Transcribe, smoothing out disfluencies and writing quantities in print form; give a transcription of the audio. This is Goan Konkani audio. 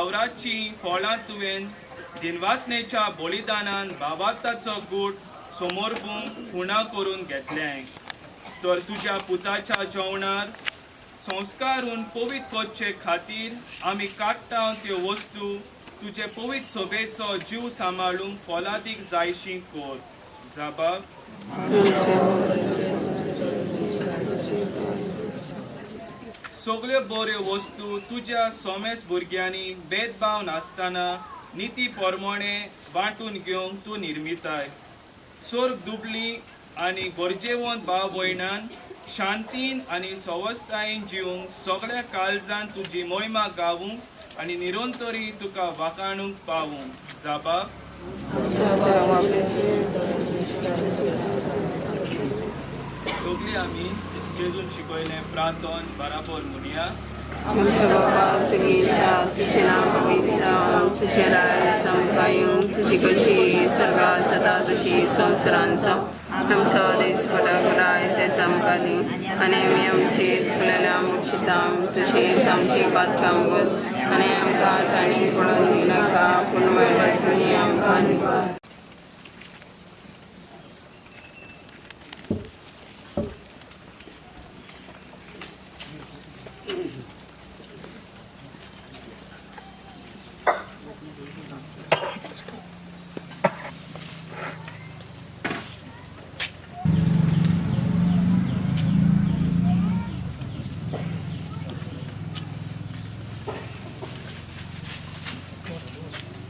वावराचीं फळां तुवें दिनवासनेच्या बलिदानान भावार्थाचो गूट समर्पूंक खुणा करून घेतलें. तर तुज्या पुताच्या जेवणार संस्कारून पवित्र करचे खातीर आमी काडटा त्यो वस्तू तुजे पवित्र सभेचो जीव सांबाळूंक फोलादीक जायशी कर. जाबाब सगळ्यो बऱ्यो वस्तू तुज्या सोमेस भुरग्यांनी भेदभाव नासतना निती प्रमाणे वांटून घेवंक तूं निर्मिताय. सोर्ग दुबली आनी गरजेवंत भाव भयणान शांतीन आनी सवस्तायेन जिवंक सगळ्या काळजान तुजी मोहिमा गावूंक आनी निरंतरी तुका वाखाणूंक पावूंक. जाबाब सगळीं आमी जेजून शिकयलें प्रार्थन बराबर म्हणया. आमच्या बाबा सगळीच्या तुझे नाव पवित्र जावं, तुझें राज आमकां येवं, तुजी कशी स्वर्गात जाता तशी संवसारांत जावं. आमचो दिसपटो आयज आमकां दी आनी आमी आमची चुकलेल्या बक्षिता तशीच आमची पातकां बोस आनी आमकां ताणी पडून दिनाका, पूण